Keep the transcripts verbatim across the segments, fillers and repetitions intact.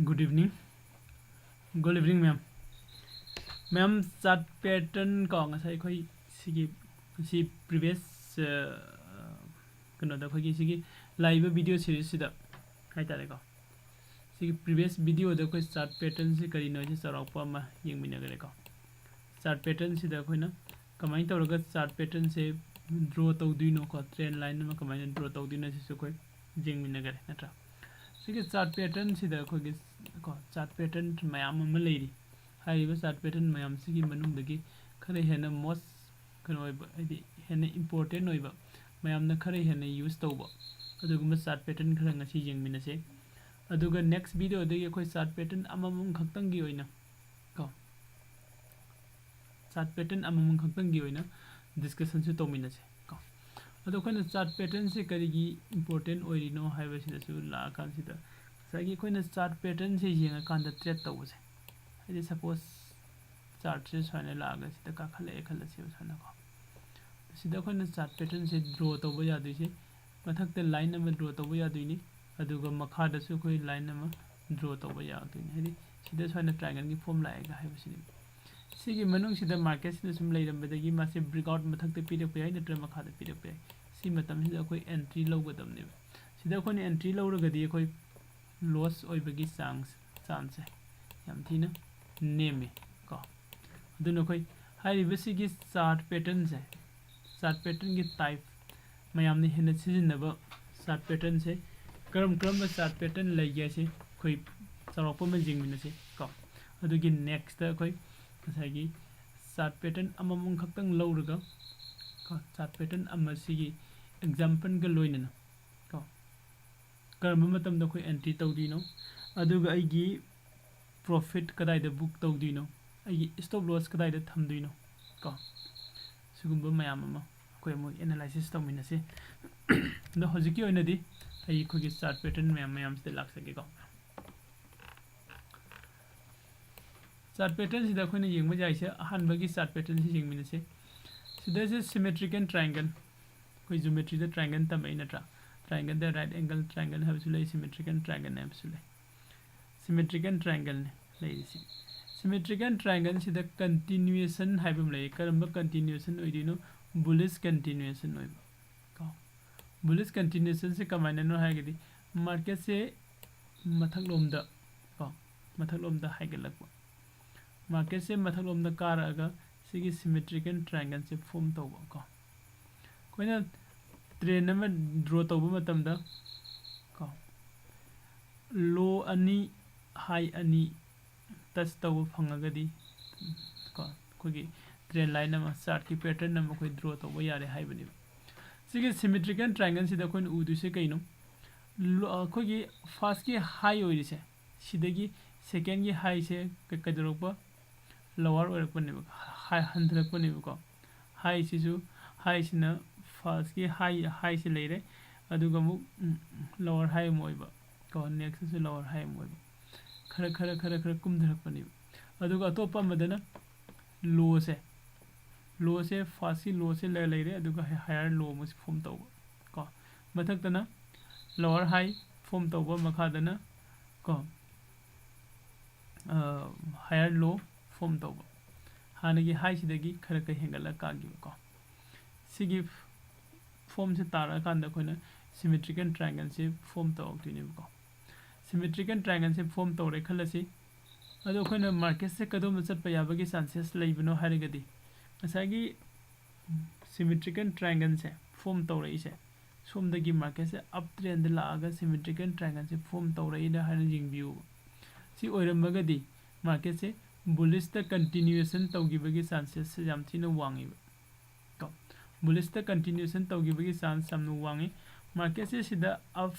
Good evening. Good evening, ma'am. Ma'am, chart pattern ꯀꯣ, ꯉꯁꯥꯏ ꯑꯩꯈꯣꯏ ꯁꯤꯒꯤ, ꯁꯤ previous, ꯑ, ꯀꯩꯅꯣꯗ, ꯑꯩꯈꯣꯏꯒꯤ ꯁꯤꯒꯤ ꯂꯥꯛꯏꯕ video series ꯁꯤꯗ ꯍꯥꯏꯇꯥꯔꯦꯀꯣ, ꯁꯤꯒꯤ previous video ꯗ ꯑꯩꯈꯣꯏ chart pattern ꯁꯤ ꯀꯔꯤꯅꯣ ꯍꯥꯏꯁꯤ ꯆꯥꯎꯔꯥꯛꯄ ꯑꯃ ꯌꯦꯡꯃꯤꯟꯅꯈ꯭ꯔꯦꯀꯣ꯫ Chart pattern ꯁꯤꯗ ꯑꯩꯈꯣꯏꯅ ꯀꯃꯥꯏꯅ ꯇꯧꯔꯒ chart pattern ꯁꯦ draw ꯇꯧꯗꯣꯏꯅꯣꯀꯣ, trend line ꯑꯃ ꯀꯃꯥꯏꯅ draw ꯇꯧꯗꯣꯏꯅꯣ ꯁꯤꯁꯨ ꯑꯩꯈꯣꯏ ꯌꯦꯡꯃꯤꯟꯅꯈ꯭ꯔꯦ, ꯅꯠꯇ꯭ꯔꯥ? ꯁꯤꯒꯤ chart pattern ꯁꯤꯗ ꯑꯩꯈꯣꯏꯒꯤ ꯀꯣ, chart pattern ꯃꯌꯥꯝ ꯑꯃ ꯂꯩꯔꯤ꯫ ꯍꯥꯏꯔꯤꯕ chart pattern ꯃꯌꯥꯝꯁꯤꯒꯤ ꯃꯅꯨꯡꯗꯒꯤ ꯈꯔ ꯍꯦꯟꯅ most ꯀꯩꯅꯣ ꯑꯣꯏꯕ, ꯍꯥꯏꯗꯤ ꯍꯦꯟꯅ important ꯑꯣꯏꯕ, ꯃꯌꯥꯝꯅ ꯈꯔ ꯍꯦꯟꯅ use ꯇꯧꯕ ꯑꯗꯨꯒꯨꯝꯕ chart pattern ꯈꯔ ꯉꯁꯤ ꯌꯦꯡꯃꯤꯟꯅꯁꯦ꯫ ꯑꯗꯨꯒ next video ꯗꯒꯤ ꯑꯩꯈꯣꯏ chart pattern ꯑꯃꯃꯝ ꯈꯛꯇꯪꯒꯤ ꯑꯣꯏꯅ ꯀꯣ, chart pattern ꯑꯃꯃꯝ ꯈꯛꯇꯪꯒꯤ ꯑꯣꯏꯅ discussion ꯁꯨ ꯇꯧꯃꯤꯟꯅꯁꯦ ꯀꯣ꯫ ꯑꯗꯣ ꯑꯩꯈꯣꯏꯅ chart pattern ꯁꯦ ꯀꯔꯤꯒꯤ important ꯑꯣꯏꯔꯤꯅꯣ ꯍꯥꯏꯕꯁꯤꯗꯁꯨ ꯂꯥꯛꯑꯀꯥꯟꯁꯤꯗ, ꯉꯁꯥꯏꯒꯤ ꯑꯩꯈꯣꯏꯅ chart pattern ꯁꯦ ꯌꯦꯡꯉꯀꯥꯟꯗ trade ꯇꯧꯕꯁꯦ, ꯍꯥꯏꯗꯤ suppose chart ꯁꯦ ꯁꯨꯃꯥꯏꯅ ꯂꯥꯛꯑꯒ ꯁꯤꯗ ꯀꯥꯈꯠꯂꯛꯑꯦ ꯈꯜꯂꯁꯦꯕ, ꯁꯨꯃꯥꯏꯅꯀꯣ꯫ ꯁꯤꯗ ꯑꯩꯈꯣꯏꯅ chart pattern ꯁꯦ draw ꯇꯧꯕ ꯌꯥꯗꯣꯏꯁꯦ, ꯃꯊꯛꯇ line ꯑꯃ draw ꯇꯧꯕ ꯌꯥꯗꯣꯏꯅꯤ, ꯑꯗꯨꯒ ꯃꯈꯥꯗꯁꯨ ꯑꯩꯈꯣꯏ line ꯑꯃ draw ꯇꯧꯕ ꯌꯥꯗꯣꯏꯅꯤ꯫ ꯍꯥꯏꯗꯤ ꯁꯤꯗ ꯁꯨꯃꯥꯏꯅ triangle ꯒꯤ form ꯂꯥꯛꯑꯦꯒ ꯍꯥꯏꯕꯁꯤꯅꯤ꯫ ꯁꯤꯒꯤ ꯃꯅꯨꯡꯁꯤꯗ market ꯁꯤꯅ ꯁꯨꯝ ꯂꯩꯔꯝꯕꯗꯒꯤ ꯃꯥꯁꯦ breakout ꯃꯊꯛꯇ ꯄꯤꯔꯛꯄ ꯌꯥꯏ, ꯅꯠꯇ꯭ꯔꯒ ꯃꯈꯥꯗ ꯄꯤꯔꯛꯄ ꯌꯥꯏ꯫ ꯁꯤ ꯃꯇꯝꯁꯤꯗ ꯑꯩꯈꯣꯏ entry ꯂꯧꯒꯗꯕꯅꯦꯕ꯫ ꯁꯤꯗ ꯑꯩꯈꯣꯏꯅ entry ꯂꯧꯔꯒꯗꯤ ꯑꯩꯈꯣꯏ loss ꯑꯣꯏꯕꯒꯤ chance, chance ꯁꯦ ꯌꯥꯝ ꯊꯤꯅ ꯅꯦꯝꯃꯤ ꯀꯣ꯫ ꯑꯗꯨꯅ ꯑꯩꯈꯣꯏ ꯍꯥꯏꯔꯤꯕꯁꯤꯒꯤ chart pattern ꯁꯦ, chart pattern ꯒꯤ type ꯃꯌꯥꯝꯅ ꯍꯦꯟꯅ ꯁꯤꯖꯤꯟꯅꯕ chart pattern ꯁꯦ ꯀꯔꯝ ꯀꯔꯝꯕ chart pattern ꯂꯩꯒꯦ ꯍꯥꯏꯁꯦ ꯑꯩꯈꯣꯏ ꯆꯥꯎꯔꯥꯛꯄ ꯑꯃ ꯌꯦꯡꯃꯤꯟꯅꯁꯤ ꯀꯣ꯫ ꯑꯗꯨꯒꯤ next ꯑꯩꯈꯣꯏ ꯉꯁꯥꯏꯒꯤ chart pattern ꯑꯃꯃꯝ ꯈꯛꯇꯪ ꯂꯧꯔꯒ ꯀꯣ, chart pattern ꯑꯃꯁꯤꯒꯤ example ꯒ ꯂꯣꯏꯅꯅ ꯀꯣ, ꯀꯔꯝꯕ ꯃꯇꯝꯗ ꯑꯩꯈꯣꯏ entry ꯇꯧꯗꯣꯏꯅꯣ, ꯑꯗꯨꯒ ꯑꯩꯒꯤ profit ꯀꯗꯥꯏꯗ book ꯇꯧꯗꯣꯏꯅꯣ, ꯑꯩꯒꯤ stop loss ꯀꯗꯥꯏꯗ ꯊꯝꯗꯣꯏꯅꯣ ꯀꯣ, ꯁꯤꯒꯨꯝꯕ ꯃꯌꯥꯝ ꯑꯃ ꯑꯩꯈꯣꯏ ꯑꯃꯨꯛ analysis ꯇꯧꯃꯤꯟꯅꯁꯤ꯫ ꯑꯗꯣ ꯍꯧꯖꯤꯛꯀꯤ ꯑꯣꯏꯅꯗꯤ ꯑꯩ ꯑꯩꯈꯣꯏꯒꯤ chart pattern ꯃꯌꯥꯝ ꯃꯌꯥꯝꯁꯤꯗ ꯂꯥꯛꯆꯒꯦꯀꯣ꯫ Chart pattern ꯁꯤꯗ ꯑꯩꯈꯣꯏꯅ ꯌꯦꯡꯕ ꯌꯥꯏꯁꯦ, ꯑꯍꯥꯟꯕꯒꯤ chart pattern ꯁꯤ ꯌꯦꯡꯃꯤꯟꯅꯁꯦ꯫ ꯁꯤꯗꯁꯦ symmetrical triangle, ꯑꯩꯈꯣꯏ geometry ꯗ triangle ꯇꯝꯃꯛꯏ ꯅꯠꯇ꯭ꯔꯥ? Triangle ꯗ right angle triangle ꯍꯥꯏꯕꯁꯨ ꯂꯩ, symmetrical triangle ꯍꯥꯏꯕꯁꯨ ꯂꯩ꯫ Symmetrical triangle ꯅꯤ ꯂꯩꯔꯤꯁꯤ꯫ Symmetrical triangle ꯁꯤꯗ continuation ꯍꯥꯏꯕ ꯑꯃ ꯂꯩ꯫ ꯀꯔꯝꯕ continuation ꯑꯣꯏꯗꯣꯏꯅꯣ? Bullish continuation ꯑꯣꯏꯕ ꯀꯣ꯫ Bullish continuation ꯁꯦ ꯀꯃꯥꯏꯅꯅꯣ ꯍꯥꯏꯔꯒꯗꯤ market ꯁꯦ ꯃꯊꯛꯂꯣꯝꯗ ꯀꯣ, ꯃꯊꯛꯂꯣꯝꯗ ꯍꯥꯏꯒꯠꯂꯛꯄ꯫ Market ꯁꯦ ꯃꯊꯛꯂꯣꯝꯗ ꯀꯥꯔꯛꯑꯒ ꯁꯤꯒꯤ symmetrical triangle ꯁꯦ form ꯇꯧꯕ ꯀꯣ꯫ ꯑꯩꯈꯣꯏꯅ trend ꯑꯃ draw ꯇꯧꯕ ꯃꯇꯝꯗ ꯀꯣ, low ꯑꯅꯤ, high ꯑꯅꯤ touch ꯇꯧꯕ ꯐꯪꯉꯒꯗꯤ ꯀꯣ, ꯑꯩꯈꯣꯏꯒꯤ trend line ꯑꯃ, chart ꯀꯤ pattern ꯑꯃ ꯑꯩꯈꯣꯏ draw ꯇꯧꯕ ꯌꯥꯔꯦ ꯍꯥꯏꯕꯅꯦꯕ꯫ ꯁꯤꯒꯤ symmetrical triangle ꯁꯤꯗ ꯑꯩꯈꯣꯏꯅ ꯎꯗꯣꯏꯁꯦ ꯀꯩꯅꯣ? ꯂꯣ-, ꯑꯩꯈꯣꯏꯒꯤ first ꯀꯤ high ꯑꯣꯏꯔꯤꯁꯦ, ꯁꯤꯗꯒꯤ second ꯒꯤ high ꯁꯦ ꯀ-, ꯀꯩꯗꯧꯔꯛꯄ? Lower ꯑꯣꯏꯔꯛꯄꯅꯦꯕ, high ꯍꯟꯊꯔꯛꯄꯅꯦꯕꯀꯣ꯫ High ꯁꯤꯁꯨ, high ꯁꯤꯅ first ꯀꯤ high, high ꯁꯤ ꯂꯩꯔꯦ, ꯑꯗꯨꯒ ꯑꯃꯨꯛ, ꯎꯝ, lower high ꯑꯃ ꯑꯣꯏꯕ ꯀꯣ, next ꯁꯤꯁꯨ lower high ꯑꯃ ꯑꯣꯏꯕ, ꯈꯔ, ꯈꯔ, ꯈꯔ, ꯈꯔ ꯀꯨꯝꯊꯔꯛꯄꯅꯦꯕ꯫ ꯑꯗꯨꯒ ꯑꯇꯣꯞꯄ ꯑꯃꯗꯅ low ꯁꯦ, low ꯁꯦ, first ꯀꯤ low ꯁꯦ ꯂꯩ-, ꯂꯩꯔꯦ, ꯑꯗꯨꯒ ꯍ-, higher low ꯑꯃꯁꯨ form ꯇꯧꯕ ꯀꯣ꯫ ꯃꯊꯛꯇꯅ lower high form ꯇꯧꯕ, ꯃꯈꯥꯗꯅ ꯀꯣ, ꯑ, higher low form ꯇꯧꯕ꯫ ꯍꯥꯟꯅꯒꯤ high ꯁꯤꯗꯒꯤ ꯈꯔ ꯈꯔ ꯍꯦꯟꯒꯠꯂꯒ ꯀꯥꯈꯤꯕ ꯀꯣ꯫ ꯁꯤꯒꯤ form ꯁꯦ ꯇꯥꯔꯛꯑꯀꯥꯟꯗ ꯑꯩꯈꯣꯏꯅ symmetrical triangle ꯁꯦ form ꯇꯧꯔꯛꯇꯣꯏꯅꯦꯕꯀꯣ꯫ Symmetrical triangle ꯁꯦ form ꯇꯧꯔꯦ ꯈꯜꯂꯁꯤ꯫ ꯑꯗꯣ ꯑꯩꯈꯣꯏꯅ market ꯁꯦ ꯀꯗꯣꯝꯗ ꯆꯠꯄ ꯌꯥꯕꯒꯤ chances ꯂꯩꯕꯅꯣ ꯍꯥꯏꯔꯒꯗꯤ, ꯉꯁꯥꯏꯒꯤ symmetrical triangle ꯁꯦ form ꯇꯧꯔꯛꯏꯁꯦ, ꯁꯣꯝꯗꯒꯤ market ꯁꯦ up trend ꯗ ꯂꯥꯛꯑꯒ symmetrical triangle ꯁꯦ form ꯇꯧꯔꯛꯏꯔ ꯍꯥꯏꯅ ꯌꯦꯡꯕꯤꯌꯨꯕ꯫ ꯁꯤ ꯑꯣꯏꯔꯝꯃꯒꯗꯤ market ꯁꯦ bullish ꯇ continuation ꯇꯧꯈꯤꯕꯒꯤ chances ꯁꯦ ꯌꯥꯝ ꯊꯤꯅ ꯋꯥꯡꯉꯤꯕ ꯀꯣ꯫ Bullish ꯇ continuation ꯇꯧꯈꯤꯕꯒꯤ chance ꯌꯥꯝꯅ ꯋꯥꯡꯉꯤ꯫ Market ꯁꯦ ꯁꯤꯗ up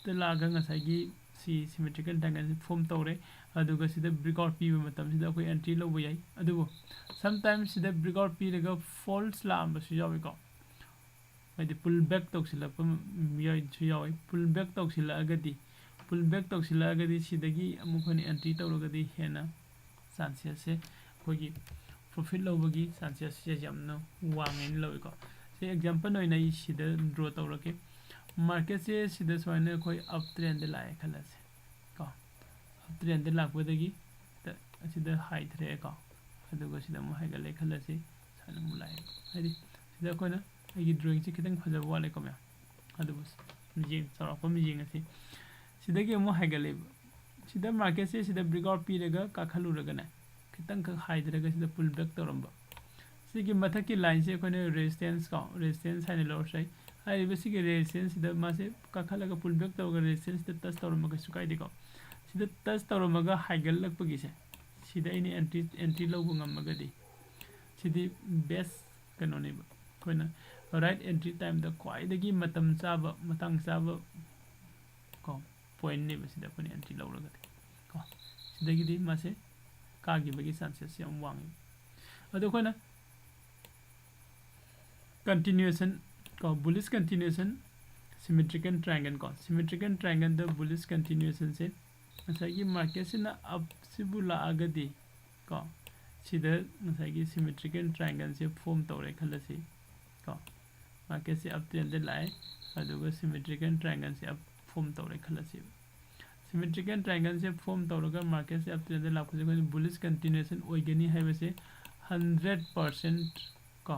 ꯇ ꯂꯥꯛꯑꯒ ꯉꯁꯥꯏꯒꯤ ꯁꯤ symmetrical triangle ꯁꯦ form ꯇꯧꯔꯦ, ꯑꯗꯨꯒ ꯁꯤꯗ breakout ꯄꯤꯕ ꯃꯇꯝꯁꯤꯗ ꯑꯩꯈꯣꯏ entry ꯂꯧꯕ ꯌꯥꯏ꯫ ꯑꯗꯨꯕꯨ sometimes ꯁꯤꯗ breakout ꯄꯤꯔꯒ false ꯂꯥꯛꯑꯝꯕꯁꯨ ꯌꯥꯎꯏꯀꯣ, ꯍꯥꯏꯗꯤ pull back ꯇꯧꯁꯤꯜꯂꯛꯄ ꯌꯥꯎꯏꯁꯨ ꯌꯥꯎꯏ꯫ Pull back ꯇꯧꯁꯤꯜꯂꯛꯑꯒꯗꯤ, pull back ꯇꯧꯁꯤꯜꯂꯛꯑꯒꯗꯤ ꯁꯤꯗꯒꯤ ꯑꯃꯨꯛ ꯑꯩꯈꯣꯏꯅ entry ꯇꯧꯔꯒꯗꯤ ꯍꯦꯟꯅ chances ꯁꯦ ꯑꯩꯈꯣꯏꯒꯤ profit ꯂꯧꯕꯒꯤ chances ꯁꯦ ꯌꯥꯝꯅ ꯋꯥꯡꯉꯦꯅ ꯂꯧꯏꯀꯣ꯫ ꯁꯤ example ꯑꯣꯏꯅ ꯑꯩ ꯁꯤꯗ draw ꯇꯧꯔꯛꯀꯦ꯫ Market ꯁꯦ ꯁꯤꯗ ꯁꯨꯃꯥꯏꯅ ꯑꯩꯈꯣꯏ up trend ꯗ ꯂꯥꯛꯑꯦ ꯈꯜꯂꯁꯦ ꯀꯣ꯫ ꯑꯞ ꯇ꯭ꯔꯦꯟꯗ ꯂꯥꯛꯄꯗꯒꯤ ꯇ-, ꯑꯁꯤꯗ ꯍꯥꯏꯊꯔꯛꯑꯦꯀꯣ꯫ ꯑꯗꯨꯒ ꯁꯤꯗ ꯑꯃꯨꯛ ꯍꯥꯏꯒꯠꯂꯦ ꯈꯜꯂꯁꯤ, ꯁꯨꯃꯥꯏꯅ ꯑꯃꯨꯛ ꯂꯥꯛꯑꯦ꯫ ꯍꯥꯏꯗꯤ ꯁꯤꯗ ꯑꯩꯈꯣꯏꯅ, ꯑꯩꯒꯤ ꯗ꯭ꯔꯣꯌꯤꯡꯁꯦ ꯈꯤꯇꯪ ꯐꯖꯕ ꯋꯥꯠꯂꯦꯀꯣ ꯃꯌꯥꯝ꯫ ꯑꯗꯨꯕꯨ ꯃꯤꯠꯌꯦꯡ, ꯆꯥꯎꯔꯥꯛꯄ ꯑꯃ ꯌꯦꯡꯉꯁꯤ꯫ ꯁꯤꯗꯒꯤ ꯑꯃꯨꯛ ꯍꯥꯏꯒꯠꯂꯦꯕ꯫ ꯁꯤꯗ ꯃꯥꯔꯀꯦꯠꯁꯦ ꯁꯤꯗ ꯕ꯭ꯔꯦꯛꯑꯥꯎꯠ ꯄꯤꯔꯒ ꯀꯥꯈꯠꯂꯨꯔꯒꯅꯦ, ꯈꯤꯇꯪꯈꯛ ꯍꯥꯏꯊꯔꯒ ꯁꯤꯗ ꯄꯨꯜ ꯕꯦꯛ ꯇꯧꯔꯝꯕ꯫ ꯁꯤꯒꯤ ꯃꯊꯛꯀꯤ ꯂꯥꯏꯟꯁꯦ ꯑꯩꯈꯣꯏꯅ ꯔꯦꯁꯤꯁꯇꯦꯟꯁ ꯀꯣ, ꯔꯦꯁꯤꯁꯇꯦꯟꯁ ꯍꯥꯏꯅ ꯂꯧꯔꯁꯨ ꯌꯥꯏ꯫ ꯍꯥꯏꯔꯤꯕ ꯁꯤꯒꯤ ꯔꯦꯁꯤꯁꯇꯦꯟꯁꯁꯤꯗ ꯃꯥꯁꯦ ꯀꯥꯈꯠꯂꯒ ꯄꯨꯜ ꯕꯦꯛ ꯇꯧꯔꯒ ꯔꯦꯁꯤꯁꯇꯦꯟꯁꯁꯤꯗ ꯇꯆ ꯇꯧꯔꯝꯕ ꯀꯩꯁꯨ ꯀꯥꯏꯗꯦꯀꯣ꯫ ꯁꯤꯗ ꯇꯆ ꯇꯧꯔꯝꯃꯒ ꯍꯥꯏꯒꯠꯂꯛꯄꯒꯤꯁꯦ, ꯁꯤꯗ ꯑꯩꯅ ꯑꯦꯟꯇ꯭ꯔꯤ, ꯑꯦꯟꯇ꯭ꯔꯤ ꯂꯧꯕ ꯉꯝꯃꯒꯗꯤ, ꯁꯤꯗꯤ ꯕꯦꯁ ꯀꯩꯅꯣꯅꯦꯕ, ꯑꯩꯈꯣꯏꯅ ꯔꯥꯏꯠ ꯑꯦꯟꯇ꯭ꯔꯤ ꯇꯥꯏꯝꯗ ꯈ꯭ꯋꯥꯏꯗꯒꯤ ꯃꯇꯝ ꯆꯥꯕ, ꯃꯇꯥꯡ ꯆꯥꯕ ꯀꯣ, ꯄꯣꯏꯟꯅꯦꯕ ꯁꯤꯗ ꯑꯩꯈꯣꯏꯅ ꯑꯦꯟꯇ꯭ꯔꯤ ꯂꯧꯔꯒꯗꯤ ꯀꯣ꯫ ꯁꯤꯗꯒꯤꯗꯤ ꯃꯥꯁꯦ ꯀꯥꯈꯤꯕꯒꯤ ꯆꯥꯟꯁꯦꯁꯁꯦ ꯌꯥꯝ ꯋꯥꯡꯉꯦ꯫ ꯑꯗꯣ ꯑꯩꯈꯣꯏꯅ ꯀꯟꯇꯤꯅ꯭ꯌꯨꯑꯦꯁꯟ ꯀꯣ, ꯕꯨꯂꯤꯁ ꯀꯟꯇꯤꯅ꯭ꯌꯨꯑꯦꯁꯟ, ꯁꯤꯃꯦꯇ꯭ꯔꯤꯀꯦꯜ ꯇ꯭ꯔꯥꯏꯡꯒꯜ ꯀꯣ, ꯁꯤꯃꯦꯇ꯭ꯔꯤꯀꯦꯜ ꯇ꯭ꯔꯥꯏꯡꯒꯜꯗ ꯕꯨꯂꯤꯁ ꯀꯟꯇꯤꯅ꯭ꯌꯨꯑꯦꯁꯟꯁꯦ ꯉꯁꯥꯏꯒꯤ ꯃꯥꯔꯀꯦꯠꯁꯤꯅ ꯑꯞꯁꯤꯕꯨ ꯂꯥꯛꯑꯒꯗꯤ ꯀꯣ, ꯁꯤꯗ ꯉꯁꯥꯏꯒꯤ ꯁꯤꯃꯦꯇ꯭ꯔꯤꯀꯦꯜ ꯇ꯭ꯔꯥꯏꯡꯒꯜꯁꯦ ꯐꯣꯝ ꯇꯧꯔꯦ ꯈꯜꯂꯁꯤ ꯀꯣ꯫ ꯃꯥꯔꯀꯦꯠꯁꯦ ꯑꯞ ꯇ꯭ꯔꯦꯟꯗ ꯂꯥꯛꯑꯦ, ꯑꯗꯨꯒ ꯁꯤꯃꯦꯇ꯭ꯔꯤꯀꯦꯜ ꯇ꯭ꯔꯥꯏꯡꯒꯜꯁꯦ ꯑꯞ ꯐꯣꯝ ꯇꯧꯔꯦ ꯈꯜꯂꯁꯦꯕ꯫ ꯁꯤꯃꯦꯇ꯭ꯔꯤꯀꯦꯜ ꯇ꯭ꯔꯥꯏꯡꯒꯜꯁꯦ ꯐꯣꯝ ꯇꯧꯔꯒ ꯃꯥꯔꯀꯦꯠꯁꯦ ꯑꯞ ꯇ꯭ꯔꯦꯟꯗ ꯂꯥꯛꯄꯁꯦ ꯑꯩꯈꯣꯏꯅ ꯕꯨꯂꯤꯁ ꯀꯟꯇꯤꯅ꯭ꯌꯨꯑꯦꯁꯟ ꯑꯣꯏꯒꯅꯤ ꯍꯥꯏꯕꯁꯦ ꯍꯟꯗ꯭ꯔꯦꯠ ꯄꯥꯔꯁꯦꯟ ꯀꯣ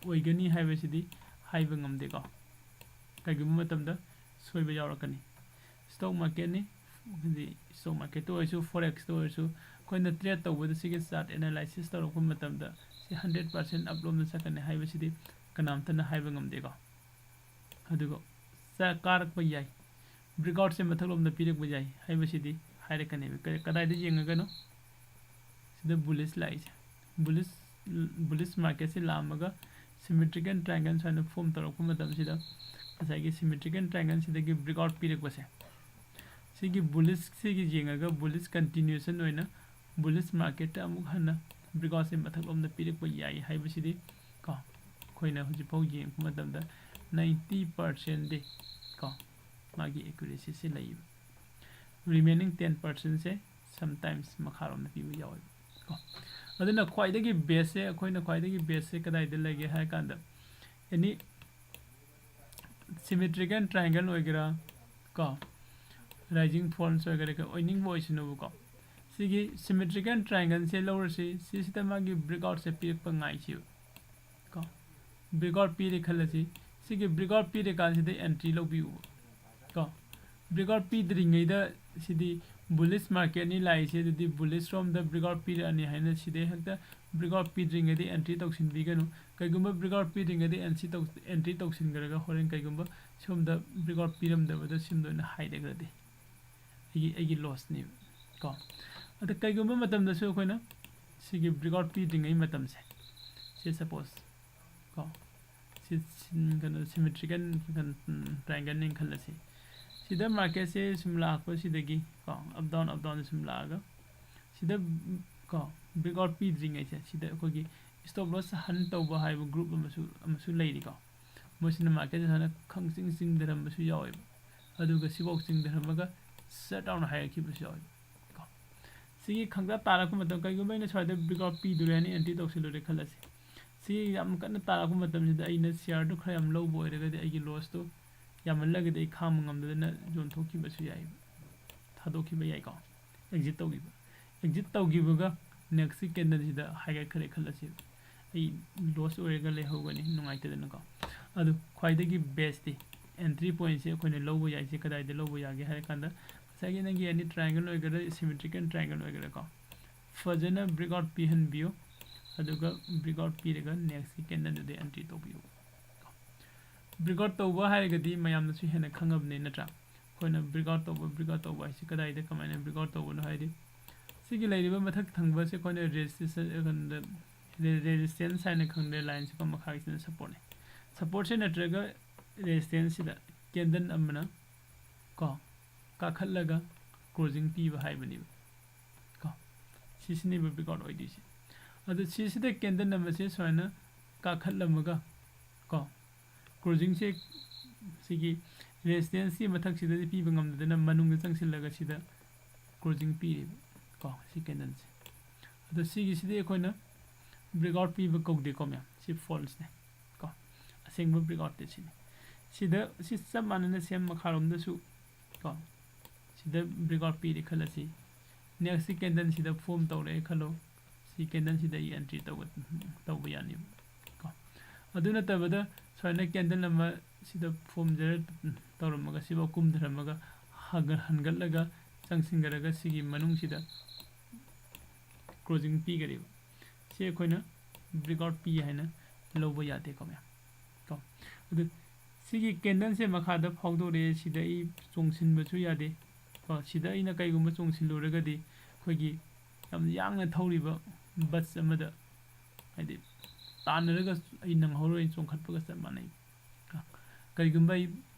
ꯑꯣꯏꯒꯅꯤ ꯍꯥꯏꯕꯁꯤꯗꯤ ꯍꯥꯏꯕ ꯉꯝꯗꯦꯀꯣ꯫ ꯀꯩꯒꯨꯝꯕ ꯃꯇꯝꯗ ꯁꯣꯏꯕ ꯌꯥꯎꯔꯛꯀꯅꯤ꯫ ꯁ꯭ꯇꯣꯛ ꯃꯥꯔꯀꯦꯠꯅꯤ, ꯍꯥꯏꯗꯤ ꯁ꯭ꯇꯣꯛ ꯃꯥꯔꯀꯦꯠꯇ ꯑꯣꯏꯔꯁꯨ, ꯐꯣꯔꯦꯛꯁꯇ ꯑꯣꯏꯔꯁꯨ, ꯑꯩꯈꯣꯏꯅ ꯇ꯭ꯔꯦꯠ ꯇꯧꯕꯗ ꯁꯤꯒꯤ ꯆꯥꯔꯠ ꯑꯦꯅꯥꯂꯥꯏꯁꯤꯁ ꯇꯧꯔꯛꯄ ꯃꯇꯝꯗ ꯁꯤ ꯍꯟꯗ꯭ꯔꯦꯠ ꯄꯥꯔꯁꯦꯟ ꯑꯞꯂꯣꯝꯗ ꯆꯠꯀꯅꯤ ꯍꯥꯏꯕꯁꯤꯗꯤ ꯀꯅꯥꯝꯇꯅ ꯍꯥꯏꯕ ꯉꯝꯗꯦꯀꯣ꯫ ꯑꯗꯨꯒ ꯆꯥ-, ꯀꯥꯔꯛꯄ ꯌꯥꯏ, ꯕ꯭ꯔꯦꯛꯑꯥꯎꯠꯁꯦ ꯃꯊꯛꯂꯣꯝꯗ ꯄꯤꯔꯛꯄ ꯌꯥꯏ ꯍꯥꯏꯕꯁꯤꯗꯤ ꯍꯥꯏꯔꯛꯀꯅꯦꯕ꯫ ꯀ-, ꯀꯗꯥꯏꯗ ꯌꯦꯡꯉꯒꯅꯣ? ꯁꯤꯗ ꯕꯨꯂꯤꯁ ꯂꯥꯛꯏꯁꯦ꯫ ꯕꯨꯂꯤꯁ, ꯕꯨꯂꯤꯁ ꯃꯥꯔꯀꯦꯠꯁꯦ ꯂꯥꯛꯑꯝꯃꯒ ꯁꯤꯃꯦꯇ꯭ꯔꯤꯀꯦꯜ ꯇ꯭ꯔꯥꯏꯡꯒꯜ ꯁꯨꯃꯥꯏꯅ ꯐꯣꯝ ꯇꯧꯔꯛꯄ ꯃꯇꯝꯁꯤꯗ ꯉꯁꯥꯏꯒꯤ ꯁꯤꯃꯦꯇ꯭ꯔꯤꯀꯦꯜ ꯇ꯭ꯔꯥꯏꯡꯒꯜꯁꯤꯗꯒꯤ ꯕ꯭ꯔꯦꯛꯑꯥꯎꯠ ꯄꯤꯔꯛꯄꯁꯦ, ꯁꯤꯒꯤ ꯕꯨꯂꯤꯁꯁꯤꯒꯤ ꯌꯦꯡꯉꯒ ꯕꯨꯂꯤꯁ ꯀꯟꯇꯤꯅ꯭ꯌꯨꯑꯦꯁꯟ ꯑꯣꯏꯅ ꯕꯨꯂꯤꯁ ꯃꯥꯔꯀꯦꯠꯇ ꯑꯃꯨꯛ ꯍꯟꯅ ꯕ꯭ꯔꯦꯛꯑꯥꯎꯠꯁꯦ ꯃꯊꯛꯂꯣꯝꯗ ꯄꯤꯔꯛꯄ ꯌꯥꯏ ꯍꯥꯏꯕꯁꯤꯗꯤ ꯀꯣ, ꯑꯩꯈꯣꯏꯅ ꯍꯧꯖꯤꯛꯐꯥꯎ ꯌꯦꯡꯉꯛꯄ ꯃꯇꯝꯗ ꯅꯥꯏꯟꯇꯤ ꯄꯥꯔꯁꯦꯟꯗꯤ ꯀꯣ ꯃꯥꯒꯤ ꯑꯦꯀ꯭ꯌꯨꯔꯦꯁꯤꯁꯦ ꯂꯩꯌꯦꯕ꯫ ꯔꯤꯃꯦꯅꯤꯡ ꯇꯦꯟ ꯄꯥꯔꯁꯦꯟꯁꯦ ꯁꯝꯇꯥꯏꯝꯁ ꯃꯈꯥꯔꯣꯝꯗ ꯄꯤꯕ ꯌꯥꯎꯋꯦꯕ ꯀꯣ꯫ ꯑꯗꯨꯅ ꯈ꯭ꯋꯥꯏꯗꯒꯤ ꯕꯦꯁꯁꯦ, ꯑꯩꯈꯣꯏꯅ ꯈ꯭ꯋꯥꯏꯗꯒꯤ ꯕꯦꯁꯁꯦ ꯀꯗꯥꯏꯗ ꯂꯩꯒꯦ ꯍꯥꯏ ꯀꯥꯟꯗ, ꯑꯦꯅꯤ ꯁꯤꯃꯦꯇ꯭ꯔꯤꯀꯦꯜ ꯇ꯭ꯔꯥꯏꯡꯒꯜ ꯑꯣꯏꯒꯦꯔꯥ ꯀꯣ, ꯔꯥꯏꯖꯤꯡ ꯐꯣꯜꯁ ꯑꯣꯏꯒꯦꯔꯥ ꯀꯩ ꯑꯣꯏꯅꯤꯡꯕ ꯑꯣꯏꯁꯅꯨꯕꯀꯣ, ꯁꯤꯒꯤ ꯁꯤꯃꯦꯇ꯭ꯔꯤꯀꯦꯜ ꯇ꯭ꯔꯥꯏꯡꯒꯜꯁꯦ ꯂꯧꯔꯁꯤ꯫ ꯁꯤꯁꯤꯗ ꯃꯥꯒꯤ ꯕ꯭ꯔꯦꯛꯑꯥꯎꯠꯁꯦ ꯄꯤꯔꯛꯄ ꯉꯥꯏꯁꯤꯕ ꯀꯣ꯫ ꯕ꯭ꯔꯦꯛꯑꯥꯎꯠ ꯄꯤꯔꯦ ꯈꯜꯂꯁꯤ꯫ ꯁꯤꯒꯤ ꯕ꯭ꯔꯦꯛꯑꯥꯎꯠ ꯄꯤꯔꯀꯥꯟꯁꯤꯗ ꯑꯦꯟꯇ꯭ꯔꯤ ꯂꯧꯕꯤꯌꯨꯕ ꯀꯣ꯫ ꯕ꯭ꯔꯦꯛꯑꯥꯎꯠ ꯄꯤꯗ꯭ꯔꯤꯉꯩꯗ ꯁꯤꯗꯤ ꯕꯨꯂꯤꯁ ꯃꯥꯔꯀꯦꯠꯅꯤ ꯂꯥꯛꯏꯁꯦ, ꯑꯗꯨꯗꯤ ꯕꯨꯂꯤꯁ ꯔꯣꯝꯗ ꯕ꯭ꯔꯦꯛꯑꯥꯎꯠ ꯄꯤꯔꯛꯑꯅꯤ ꯍꯥꯏꯅ ꯁꯤꯗꯩ ꯍꯦꯛꯇ ꯕ꯭ꯔꯦꯛꯑꯥꯎꯠ ꯄꯤꯗ꯭ꯔꯤꯉꯩꯗ ꯑꯦꯟꯇ꯭ꯔꯤ ꯇꯧꯁꯤꯟꯕꯤꯒꯅꯨ꯫ ꯀꯩꯒꯨꯝꯕ ꯕ꯭ꯔꯦꯛꯑꯥꯎꯠ ꯄꯤꯗ꯭ꯔꯤꯉꯩꯗ ꯑꯦꯟꯇ꯭ꯔꯤ ꯇꯧ-, ꯑꯦꯟꯇ꯭ꯔꯤ ꯇꯧꯁꯤꯟꯈ꯭ꯔꯒ ꯍꯣꯔꯦꯟ ꯀꯩꯒꯨꯝꯕ ꯁꯣꯝꯗ ꯕ꯭ꯔꯦꯛꯑꯥꯎꯠ ꯄꯤꯔꯝꯗꯕꯗ ꯁꯤꯝꯗ ꯑꯣꯏꯅ ꯍꯥꯏꯊꯈ꯭ꯔꯗꯤ ꯑꯩꯒꯤ, ꯑꯩꯒꯤ ꯂꯣꯁꯅꯦꯕ ꯀꯣ꯫ ꯑꯗ ꯀꯩꯒꯨꯝꯕ ꯃꯇꯝꯗꯁꯨ ꯑꯩꯈꯣꯏꯅ ꯁꯤꯒꯤ ꯕ꯭ꯔꯦꯛꯑꯥꯎꯠ ꯄꯤꯗ꯭ꯔꯤꯉꯩ ꯃꯇꯝꯁꯦ, ꯁꯤ ꯁꯄꯣꯁ ꯀꯣ, ꯁꯤ ꯁꯤꯟ-, ꯀꯩꯅꯣ, ꯁꯤꯃꯦꯇ꯭ꯔꯤꯀꯦꯜ ꯇ꯭ꯔꯥꯏꯡꯒꯜꯅꯦꯅ ꯈꯜꯂꯁꯤ꯫ ꯁꯤꯗ ꯃꯥꯔꯀꯦꯠꯁꯦ ꯁꯨꯝ ꯂꯥꯛꯄꯁꯤꯗꯒꯤ ꯀꯣ, ꯑꯞ ꯗꯥꯎꯟ, ꯑꯞ ꯗꯥꯎꯟ ꯁꯨꯝ ꯂꯥꯛꯑꯒ ꯁꯤꯗ ꯀꯣ, ꯕ꯭ꯔꯦꯛꯑꯥꯎꯠ ꯄꯤꯗ꯭ꯔꯤꯉꯩꯁꯦ ꯁꯤꯗ ꯑꯩꯈꯣꯏꯒꯤ ꯁ꯭ꯇꯣꯞ ꯂꯣꯁ ꯍꯟ ꯇꯧꯕ ꯍꯥꯏꯕ ꯒ꯭ꯔꯨꯞ ꯑꯃꯁꯨ, ꯑꯃꯁꯨ ꯂꯩꯔꯤꯀꯣ꯫ ꯃꯣꯏꯁꯤꯅ ꯃꯥꯔꯀꯦꯠꯁꯦ ꯁꯨꯃꯥꯏꯅ ꯈꯪꯆꯤꯡ ꯆꯤꯡꯊꯔꯝꯕꯁꯨ ꯌꯥꯎꯋꯦꯕ꯫ ꯑꯗꯨꯒ ꯁꯤꯐꯥꯎ ꯆꯤꯡꯊꯔꯝꯃꯒ ꯁꯠ ꯗꯥꯎꯟ ꯍꯥꯏꯔꯛꯈꯤꯕꯁꯨ ꯌꯥꯎꯋꯦꯕ ꯀꯣ꯫ ꯁꯤꯒꯤ ꯈꯪꯇꯥ ꯇꯥꯔꯛꯄ ꯃꯇꯝ, ꯀꯩꯒꯨꯝꯕ ꯑꯩꯅ ꯁ꯭ꯋꯥꯏꯗ ꯕ꯭ꯔꯦꯛꯑꯥꯎꯠ ꯄꯤꯗꯣꯔꯦ ꯍꯥꯏꯅ ꯑꯦꯟꯇ꯭ꯔꯤ ꯇꯧꯁꯤꯜꯂꯨꯔꯦ ꯈꯜꯂꯁꯤ꯫ ꯁꯤ ꯌꯥꯝ ꯀꯟꯅ ꯇꯥꯔꯛꯄ ꯃꯇꯝꯁꯤꯗ ꯑꯩꯅ ꯁꯤꯌꯥꯔꯗꯨ ꯈꯔ ꯌꯥꯝ ꯂꯧꯕ ꯑꯣꯏꯔꯒꯗꯤ ꯑꯩꯒꯤ ꯂꯣꯁꯇꯨ ꯌꯥꯝꯃꯜꯂꯒꯗꯤ ꯑꯩ ꯈꯥꯡꯕ ꯉꯝꯗꯗꯅ ꯌꯣꯟꯊꯣꯛꯈꯤꯕꯁꯨ ꯌꯥꯏꯕ, ꯊꯥꯗꯣꯛꯈꯤꯕ ꯌꯥꯏꯀꯣ, ꯑꯦꯛꯖꯤꯠ ꯇꯧꯈꯤꯕ꯫ ꯑꯦꯛꯖꯤꯠ ꯇꯧꯈꯤꯕꯒ ꯅꯦꯛꯁꯀꯤ ꯀꯦꯟꯗꯜꯁꯤꯗ ꯍꯥꯏꯒꯠꯈ꯭ꯔꯦ ꯈꯜꯂꯁꯤ, ꯑꯩ ꯂꯣꯁ ꯑꯣꯏꯔꯒ ꯂꯩꯍꯧꯒꯅꯤ, ꯅꯨꯡꯉꯥꯏꯇꯗꯅꯀꯣ꯫ ꯑꯗꯨ ꯈ꯭ꯋꯥꯏꯗꯒꯤ ꯕꯦꯁꯇꯤ ꯑꯦꯟꯇ꯭ꯔꯤ ꯄꯣꯏꯟꯠꯁꯦ ꯑꯩꯈꯣꯏꯅ ꯂꯧꯕ ꯌꯥꯏꯁꯦ ꯀꯗꯥꯏꯗ ꯂꯧꯕ ꯌꯥꯒꯦ ꯍꯥꯏꯔ ꯀꯥꯟꯗ, ꯉꯁꯥꯏꯒꯤ ꯅꯪꯒꯤ ꯑꯦꯅꯤ ꯇ꯭ꯔꯥꯏꯡꯒꯜ ꯑꯣꯏꯒꯦꯔꯥ, ꯁꯤꯃꯦꯇ꯭ꯔꯤꯀꯦꯜ ꯇ꯭ꯔꯥꯏꯡꯒꯜ ꯑꯣꯏꯒꯦꯔꯥꯀꯣ, ꯐꯖꯅ ꯕ꯭ꯔꯦꯛꯑꯥꯎꯠ ꯄꯤꯍꯟꯕꯤꯌꯨ꯫ ꯑꯗꯨꯒ ꯕ꯭ꯔꯦꯛꯑꯥꯎꯠ ꯄꯤꯔꯒ ꯅꯦꯛꯁꯀꯤ ꯀꯦꯟꯗꯜꯗꯨꯗ ꯑꯦꯟꯇ꯭ꯔꯤ ꯇꯧꯕꯤꯌꯨ꯫ ꯕ꯭ꯔꯦꯛꯑꯥꯎꯠ ꯇꯧꯕ ꯍꯥꯏꯔꯒꯗꯤ ꯃꯌꯥꯝꯅꯁꯨ ꯍꯦꯟꯅ ꯈꯪꯉꯕꯅꯤ ꯅꯠꯇ꯭ꯔꯥ? ꯑꯩꯈꯣꯏꯅ ꯕ꯭ꯔꯦꯛꯑꯥꯎꯠ ꯇꯧꯕ, ꯕ꯭ꯔꯦꯛꯑꯥꯎꯠ ꯇꯧꯕ ꯍꯥꯏꯁꯤ ꯀꯗꯥꯏꯗ ꯀꯃꯥꯏꯅ ꯕ꯭ꯔꯦꯛꯑꯥꯎꯠ ꯇꯧꯕꯅꯣ ꯍꯥꯏꯗꯤ, ꯁꯤꯒꯤ ꯂꯩꯔꯤꯕ ꯃꯊꯛ ꯊꯪꯕꯁꯦ ꯑꯩꯈꯣꯏꯅ ꯔꯦꯁꯤꯁꯇꯦꯟꯁ ꯍꯥꯏꯅ ꯈꯪꯅꯩ, ꯂꯥꯏꯟꯁꯤꯒ ꯃꯈꯥꯒꯤꯁꯤꯅ ꯁꯞꯄꯣꯔꯠꯅꯤ꯫ ꯁꯞꯄꯣꯔꯠꯁꯦ ꯅꯠꯇ꯭ꯔꯒ ꯔꯦꯁꯤꯁꯇꯦꯟꯁꯁꯤꯗ ꯀꯦꯟꯗꯜ ꯑꯃꯅ ꯀꯣ ꯀꯥꯈꯠꯂꯒ ꯀ꯭ꯂꯣꯖꯤꯡ ꯄꯤꯕ ꯍꯥꯏꯕꯅꯦꯕ ꯀꯣ꯫ ꯁꯤꯁꯤꯅꯦꯕ ꯕ꯭ꯔꯦꯛꯑꯥꯎꯠ ꯑꯣꯏꯗꯣꯏꯁꯦ꯫ ꯑꯗꯣ ꯁꯤꯁꯤꯗ ꯀꯦꯟꯗꯜ ꯑꯃꯁꯦ ꯁꯨꯃꯥꯏꯅ ꯀꯥꯈꯠꯂꯝꯃꯒ ꯀꯣ, ꯀ꯭ꯂꯣꯖꯤꯡꯁꯦ ꯁꯤꯒꯤ ꯔꯦꯁꯤꯁꯇꯦꯟꯁꯀꯤ ꯃꯊꯛꯁꯤꯗꯗꯤ ꯄꯤꯕ ꯉꯝꯗꯗꯅ ꯃꯅꯨꯡꯗ ꯆꯪꯁꯤꯜꯂꯒ ꯁꯤꯗ ꯀ꯭ꯂꯣꯖꯤꯡ ꯄꯤꯔꯦꯕ ꯀꯣ, ꯁꯤ ꯀꯦꯟꯗꯜꯁꯦ꯫ ꯑꯗꯣ ꯁꯤꯒꯤꯁꯤꯗꯤ ꯑꯩꯈꯣꯏꯅ ꯕ꯭ꯔꯦꯛꯑꯥꯎꯠ ꯄꯤꯕ ꯀꯧꯗꯦꯀꯣ ꯃꯌꯥꯝ, ꯁꯤ ꯐꯣꯜꯁꯅꯦ ꯀꯣ꯫ ꯑꯁꯦꯡꯕ ꯕ꯭ꯔꯦꯛꯑꯥꯎꯠꯇꯤ ꯁꯤꯅꯤ꯫ ꯁꯤꯗ, ꯁꯤ ꯆꯞ ꯃꯥꯟꯅꯅ ꯁꯦꯝ ꯃꯈꯥꯔꯣꯝꯗꯁꯨ ꯀꯣ, ꯁꯤꯗ breakout ꯄꯤꯔꯦ ꯈꯜꯂꯁꯤ, next candle ꯁꯤꯗ form ꯇꯧꯔꯛꯑꯦ ꯈꯜꯂꯣ, ꯁꯤ candle ꯁꯤꯗ ꯑꯩ entry ꯇꯧꯕ ꯇꯧꯕ ꯌꯥꯅꯤꯕ ꯀꯣ꯫ ꯑꯗꯨ ꯅꯠꯇꯕꯗ ꯁꯨꯃꯥꯏꯅ candle ꯑꯃ ꯁꯤꯗ form ꯖꯦꯅꯦꯔꯦꯠ ꯇꯧꯔꯝꯃꯒ ꯁꯤꯐꯥꯎ ꯀꯨꯝꯊꯔꯝꯃꯒ ꯍꯟꯒꯠꯂꯒ ꯆꯪꯁꯤꯟꯈ꯭ꯔꯒ ꯁꯤꯒꯤ ꯃꯅꯨꯡꯁꯤꯗ closing ꯄꯤꯒꯅꯦꯕ꯫ ꯁꯤ ꯑꯩꯈꯣꯏꯅ breakout ꯄꯤ ꯍꯥꯏꯅ ꯂꯧꯕ ꯌꯥꯗꯦꯀꯣ ꯃꯌꯥꯝ ꯀꯣ꯫ ꯑꯗꯨ ꯁꯤꯒꯤ candle ꯁꯦ ꯃꯈꯥꯗ ꯐꯥꯎꯗꯣꯔꯛꯑꯦ, ꯁꯤꯗ ꯑꯩ ꯆꯣꯡꯁꯤꯟꯕꯁꯨ ꯌꯥꯗꯦ ꯀꯣ꯫ ꯁꯤꯗ ꯑꯩꯅ ꯀꯩꯒꯨꯝꯕ ꯆꯣꯡꯁꯤꯜꯂꯨꯔꯒꯗꯤ ꯑꯩꯈꯣꯏꯒꯤ ꯌꯥꯝ ꯌꯥꯡꯅ ꯊꯧꯔꯤꯕ ꯕꯁ ꯑꯃꯗ ꯍꯥꯏꯗꯤ ꯇꯥꯟꯅꯔꯒ ꯑꯩ ꯅꯪꯍꯧꯔꯣꯏ, ꯆꯣꯡꯈꯠꯄꯒ ꯆꯞ ꯃꯥꯟꯅꯩ꯫ ꯀꯔꯤꯒꯨꯝꯕ ꯑꯩ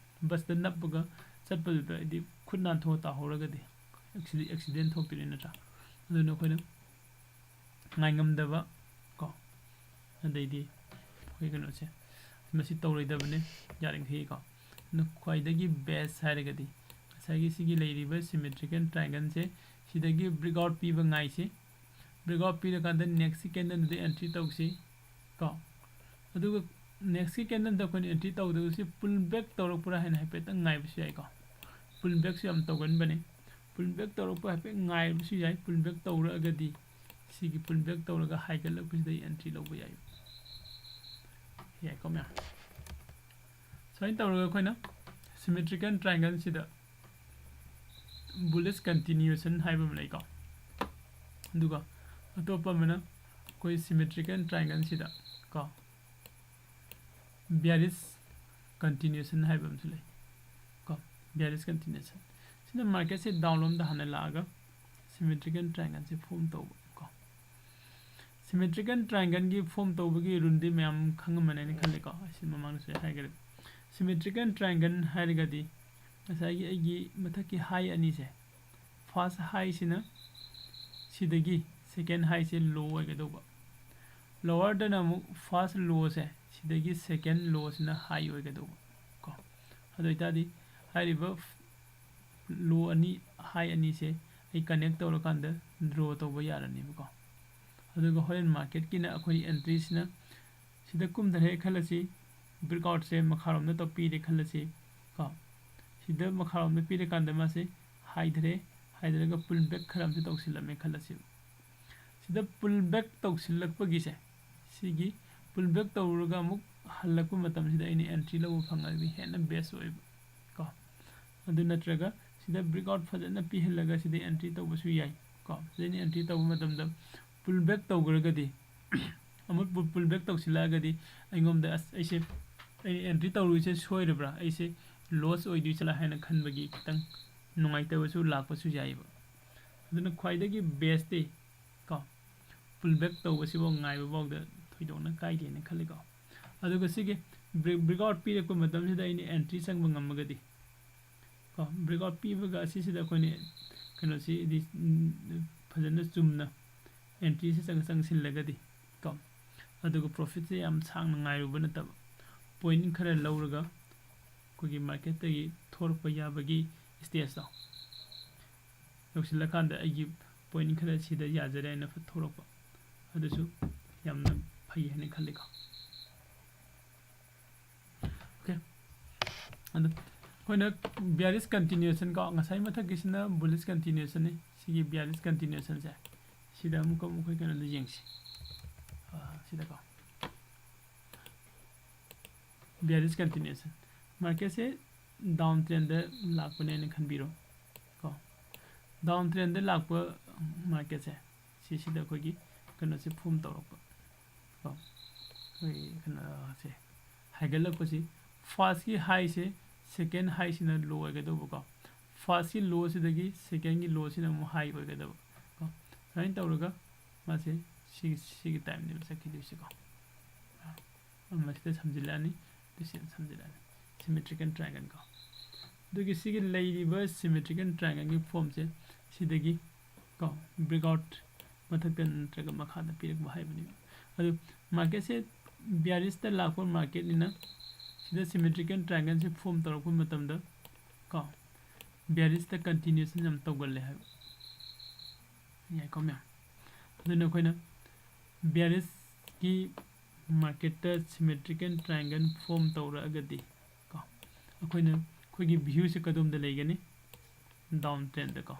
ꯕꯁꯇ ꯅꯞꯄꯒ ꯆꯠꯄꯗꯨꯗ ꯍꯥꯏꯗꯤ ꯈꯨꯠ ꯅꯥꯟꯊꯣꯛꯑ ꯇꯥꯍꯧꯔꯒꯗꯤ ꯑꯦꯛꯁꯤꯗꯦꯟ ꯊꯣꯛꯇꯣꯏꯅꯤ ꯅꯠꯇ꯭ꯔꯥ? ꯑꯗꯨꯅ ꯑꯩꯈꯣꯏꯅ ꯉꯥꯏꯉꯝꯗꯕ ꯀꯣ, ꯑꯗꯩꯗꯤ ꯑꯩꯈꯣꯏ ꯀꯩꯅꯣꯁꯦ ꯃꯁꯤ ꯇꯧꯔꯣꯏꯗꯕꯅꯦ ꯌꯥꯔꯤꯈꯩ ꯀꯣ꯫ ꯑꯗꯨꯅ ꯈ꯭ꯋꯥꯏꯗꯒꯤ best ꯍꯥꯏꯔꯒꯗꯤ ꯉꯁꯥꯏꯒꯤ ꯁꯤꯒꯤ ꯂꯩꯔꯤꯕ symmetrical triangle ꯁꯦ ꯁꯤꯗꯒꯤ breakout ꯄꯤꯕ ꯉꯥꯏꯁꯤ꯫ Breakout ꯄꯤꯔꯀꯥꯟꯗ next candle ꯗꯨꯗ entry ꯇꯧꯁꯤ ꯀꯣ꯫ ꯑꯗꯨꯒ next candle ꯗ ꯑꯩꯈꯣꯏꯅ entry ꯇꯧꯗꯕꯁꯤ pull back ꯇꯧꯔꯛꯄ꯭ꯔꯥ ꯍꯥꯏꯅ ꯍꯥꯏꯐꯦꯠꯇꯪ ꯉꯥꯏꯕꯁꯨ ꯌꯥꯏꯀꯣ꯫ Pull back ꯁꯨ ꯌꯥꯝ ꯇꯧꯒꯟꯕꯅꯦ꯫ Pull back ꯇꯧꯔꯛꯄ ꯍꯥꯏꯐꯦꯠ ꯉꯥꯏꯕꯁꯨ ꯌꯥꯏ꯫ Pull back ꯇꯧꯔꯛꯑꯒꯗꯤ ꯁꯤꯒꯤ pull back ꯇꯧꯔꯒ ꯍꯥꯏꯒꯠꯂꯛꯄꯁꯤꯗ entry ꯂꯧꯕ ꯌꯥꯏ꯫ ꯌꯥꯏꯀꯣ ꯃꯌꯥꯝ? ꯁꯨꯃꯥꯏꯅ ꯇꯧꯔꯒ ꯑꯩꯈꯣꯏꯅ symmetrical triangle ꯁꯤꯗ bullish continuation ꯍꯥꯏꯕ ꯑꯃ ꯂꯩꯀꯣ꯫ ꯑꯗꯨꯒ ꯑꯇꯣꯞꯄ ꯑꯃꯅ ꯑꯩꯈꯣꯏ symmetrical triangle ꯁꯤꯗ ꯀꯣ bearish continuation ꯍꯥꯏꯕ ꯑꯃꯁꯨ ꯂꯩ ꯀꯣ꯫ Bearish continuation ꯁꯤꯅ market ꯁꯦ down ꯂꯣꯝꯗ ꯍꯥꯟꯅ ꯂꯥꯛꯑꯒ symmetrical triangle ꯁꯦ form ꯇꯧꯕ ꯀꯣ꯫ Symmetrical triangle ꯒꯤ form ꯇꯧꯕꯒꯤ rule ꯗꯤ ꯃꯌꯥꯝ ꯈꯪꯉꯝꯃꯅꯤ ꯍꯥꯏꯅ ꯈꯜꯂꯦꯀꯣ꯫ ꯑꯩꯁꯤ ꯃꯃꯥꯡꯗꯁꯨ ꯑꯩ ꯍꯥꯏꯈ꯭ꯔꯦ꯫ Symmetrical triangle ꯍꯥꯏꯔꯒꯗꯤ ꯉꯁꯥꯏꯒꯤ ꯑꯩꯒꯤ ꯃꯊꯛꯀꯤ high ꯑꯅꯤꯁꯦ, first high ꯁꯤꯅ ꯁꯤꯗꯒꯤ second high ꯁꯦ low ꯑꯣꯏꯒꯗꯧꯕ, lower ꯗꯅ ꯑꯃꯨꯛ first low ꯁꯦ ꯁꯤꯗꯒꯤ second low ꯁꯤꯅ high ꯑꯣꯏꯒꯗꯧꯕ ꯀꯣ꯫ ꯑꯗꯨ ꯑꯣꯏꯇꯥꯔꯗꯤ ꯍꯥꯏꯔꯤꯕ low ꯑꯅꯤ, high ꯑꯅꯤꯁꯦ ꯑꯩ connect ꯇꯧꯔꯀꯥꯟꯗ draw ꯇꯧꯕ ꯌꯥꯔꯅꯦꯕꯀꯣ꯫ ꯑꯗꯨꯒ ꯍꯣꯔꯦꯟ market ꯀꯤꯅ ꯑꯩꯈꯣꯏ entry ꯁꯤꯅ ꯁꯤꯗ ꯀꯨꯝꯊꯔꯦ ꯈꯜꯂꯁꯤ, breakout ꯁꯦ ꯃꯈꯥꯔꯣꯝꯗ ꯇꯧ ꯄꯤꯔꯦ ꯈꯜꯂꯁꯤ ꯀꯣ꯫ ꯁꯤꯗ ꯃꯈꯥꯔꯣꯝꯗ ꯄꯤꯔꯀꯥꯟꯗ ꯃꯥꯁꯦ ꯍꯥꯏꯊꯔꯦ꯫ ꯍꯥꯏꯊꯔꯒ pull back ꯈꯔ ꯑꯃꯁꯨ ꯇꯧꯁꯤꯜꯂꯝꯃꯦ ꯈꯜꯂꯁꯦꯕ꯫ ꯁꯤꯗ pull back ꯇꯧꯁꯤꯜꯂꯛꯄꯒꯤꯁꯦ, ꯁꯤꯒꯤ pull back ꯇꯧꯔꯒ ꯑꯃꯨꯛ ꯍꯜꯂꯛꯄ ꯃꯇꯝꯁꯤꯗ ꯑꯩꯅ entry ꯂꯧꯕ ꯐꯪꯉꯒꯗꯤ ꯍꯦꯟꯅ best ꯑꯣꯏꯕ ꯀꯣ꯫ ꯑꯗꯨ ꯅꯠꯇ꯭ꯔꯒ ꯁꯤꯗ breakout ꯐꯖꯅ ꯄꯤꯍꯜꯂꯒ ꯁꯤꯗ entry ꯇꯧꯕꯁꯨ ꯌꯥꯏ ꯀꯣ꯫ ꯁꯤꯗ entry ꯇꯧꯕ ꯃꯇꯝꯗ pull back ꯇꯧꯈ꯭ꯔꯒꯗꯤ, ꯑꯃꯨꯛ pull back ꯇꯧꯁꯤꯜꯂꯛꯑꯒꯗꯤ ꯑꯩꯉꯣꯟꯗ, "ꯑꯁ, ꯑꯩꯁꯦ, ꯑꯩ entry ꯇꯧꯔꯨꯏꯁꯦ ꯁꯣꯏꯔꯕ꯭ꯔꯥ? ꯑꯩꯁꯦ loss ꯑꯣꯏꯗꯣꯏ ꯆꯠꯂꯥ?" ꯍꯥꯏꯅ ꯈꯟꯕꯒꯤ ꯈꯤꯇꯪ ꯅꯨꯡꯉꯥꯏꯇꯕꯁꯨ ꯂꯥꯛꯄꯁꯨ ꯌꯥꯏꯑꯕ꯫ ꯑꯗꯨꯅ ꯈ꯭ꯋꯥꯏꯗꯒꯤ best ꯇꯤ ꯀꯣ, pull back ꯇꯧꯕꯁꯤꯐꯥꯎ ꯉꯥꯏꯕꯐꯥꯎꯗ ꯊꯣꯏꯗꯣꯛꯅ ꯀꯥꯏꯗꯦꯅ ꯈꯜꯂꯤꯀꯣ꯫ ꯑꯗꯨꯒ ꯁꯤꯒꯤ break, breakout ꯄꯤꯔꯛꯄ ꯃꯇꯝꯁꯤꯗ ꯑꯩꯅ entry ꯆꯪꯕ ꯉꯝꯃꯒꯗꯤ ꯀꯣ, breakout ꯄꯤꯕꯒ ꯑꯁꯤꯁꯤꯗ ꯑꯩꯈꯣꯏꯅ ꯀꯩꯅꯣꯁꯤ ꯗꯤ, ꯎꯝ, ꯐꯖꯅ ꯆꯨꯝꯅ entry ꯁꯤ ꯆꯪ-, ꯆꯪꯁꯤꯜꯂꯒꯗꯤ ꯀꯣ, ꯑꯗꯨꯒ profit ꯁꯦ ꯌꯥꯝ ꯁꯥꯡꯅ ꯉꯥꯏꯔꯨꯕ ꯅꯠꯇꯕ, point ꯈꯔ ꯂꯧꯔꯒ ꯑꯩꯈꯣꯏꯒꯤ market ꯇꯒꯤ ꯊꯣꯔꯛꯄ ꯌꯥꯕꯒꯤ stage ꯇꯣ ꯌꯧꯁꯤꯜꯂꯀꯥꯟꯗ ꯑꯩꯒꯤ point ꯈꯔ ꯁꯤꯗ ꯌꯥꯖꯔꯦ ꯍꯥꯏꯅ ꯊꯣꯔꯛꯄ, ꯑꯗꯨꯁꯨ ꯌꯥꯝꯅ ꯐꯩ ꯍꯥꯏꯅ ꯈꯜꯂꯤꯀꯣ꯫ Okay, ꯑꯗꯣ ꯑꯩꯈꯣꯏꯅ bearish continuation ꯀꯣ, ꯉꯁꯥꯏ ꯃꯊꯛꯀꯤꯁꯤꯅ bullish continuation ꯅꯤ, ꯁꯤꯒꯤ bearish continuation ꯁꯦ ꯁꯤꯗ ꯑꯃꯨꯛꯀ ꯑꯃꯨꯛ ꯑꯩꯈꯣꯏ ꯀꯩꯅꯣꯗ ꯌꯦꯡꯁꯤ, ꯑꯥ, ꯁꯤꯗꯀꯣ, bearish continuation, market ꯁꯦ down trend ꯗ ꯂꯥꯛꯄꯅꯦꯅ ꯈꯟꯕꯤꯔꯣ ꯀꯣ꯫ Down trend ꯗ ꯂꯥꯛꯄ market ꯁꯦ, ꯁꯤꯁꯤꯗ ꯑꯩꯈꯣꯏꯒꯤ ꯀꯩꯅꯣꯁꯦ form ꯇꯧꯔꯛꯄ ꯀꯣ, ꯑꯩꯈꯣꯏꯒꯤ ꯀꯩꯅꯣꯁꯦ ꯍꯥꯏꯒꯠꯂꯛꯄꯁꯤ, first ꯀꯤ high ꯁꯦ second high ꯁꯤꯅ low ꯑꯣꯏꯒꯗꯧꯕꯀꯣ, first ꯀꯤ low ꯁꯤꯗꯒꯤ second ꯀꯤ low ꯁꯤꯅ ꯑꯃꯨꯛ high ꯑꯣꯏꯒꯗꯕ ꯀꯣ꯫ ꯁꯨꯃꯥꯏꯅ ꯇꯧꯔꯒ ꯃꯥꯁꯦ ꯁꯤꯒꯤ, ꯁꯤꯒꯤ type ꯅꯦꯕ ꯆꯠꯈꯤꯗꯣꯏꯁꯤꯀꯣ꯫ ꯃꯁꯤꯗ ꯁꯝꯖꯤꯜꯂꯛꯑꯅꯤ, ꯁꯤꯗ ꯁꯝꯖꯤꯜꯂꯛꯑꯅꯤ, symmetrical triangle ꯀꯣ꯫ ꯑꯗꯨꯒꯤ ꯁꯤꯒꯤ ꯂꯩꯔꯤꯕ symmetrical triangle ꯒꯤ form ꯁꯦ ꯁꯤꯗꯒꯤ ꯀꯣ, breakout ꯃꯊꯛꯇ ꯅꯠꯇ꯭ꯔꯒ ꯃꯈꯥꯗ ꯄꯤꯔꯛꯄ ꯍꯥꯏꯕꯅꯦꯕ꯫ ꯑꯗꯨ market ꯁꯦ bearish ꯇ ꯂꯥꯛꯄ market ꯅꯤꯅ ꯁꯤꯗ symmetrical triangle ꯁꯦ form ꯇꯧꯔꯛꯄ ꯃꯇꯝꯗ ꯀꯣ, bearish ꯇ continuation ꯌꯥꯝ ꯇꯧꯒꯜꯂꯦ ꯍꯥꯏꯕ꯫ ꯌꯥꯏꯀꯣ ꯃꯌꯥꯝ? ꯑꯗꯨꯅ ꯑꯩꯈꯣꯏꯅ bearish ꯀꯤ market ꯇ symmetrical triangle form ꯇꯧꯔꯛꯑꯒꯗꯤ ꯀꯣ, ꯑꯩꯈꯣꯏꯅ, ꯑꯩꯈꯣꯏꯒꯤ view ꯁꯦ ꯀꯗꯣꯝꯗ ꯂꯩꯒꯅꯤ? ꯗꯥꯎꯟ ꯇ꯭ꯔꯦꯟꯗꯀꯣ꯫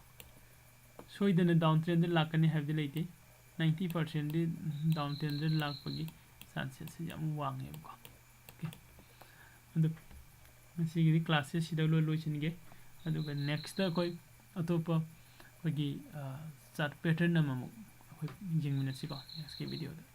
ꯁꯣꯏꯗꯅ ꯗꯥꯎꯟ ꯇ꯭ꯔꯦꯟꯗ ꯂꯥꯛꯀꯅꯤ ꯍꯥꯏꯕꯗꯤ ꯂꯩꯇꯦ꯫ ꯅꯥꯏꯟꯇꯤ ꯄꯥꯔꯁꯦꯟꯗꯤ ꯗꯥꯎꯟ ꯇ꯭ꯔꯦꯟꯗ ꯂꯥꯛꯄꯒꯤ ꯆꯥꯟꯁꯦꯁꯁꯦ ꯌꯥꯝ ꯋꯥꯡꯉꯦꯕꯀꯣ꯫ ꯑꯣꯀꯦ, ꯑꯗꯨ ꯉꯁꯤꯒꯤꯗꯤ ꯀ꯭ꯂꯥꯁꯁꯦ ꯁꯤꯗ ꯂꯣꯏ ꯂꯣꯏꯁꯤꯟꯒꯦ꯫ ꯑꯗꯨꯒ ꯅꯦꯛꯁꯇ ꯑꯩꯈꯣꯏ ꯑꯇꯣꯞꯄ ꯑꯩꯈꯣꯏꯒꯤ ꯆꯥꯔꯠ ꯄꯦꯇꯔꯟ ꯑꯃꯃꯨꯛ ꯑꯩꯈꯣꯏ ꯌꯦꯡꯃꯤꯟꯅꯁꯤꯀꯣ ꯅꯦꯛꯁꯀꯤ ꯚꯤꯗꯤꯑꯣꯗ꯫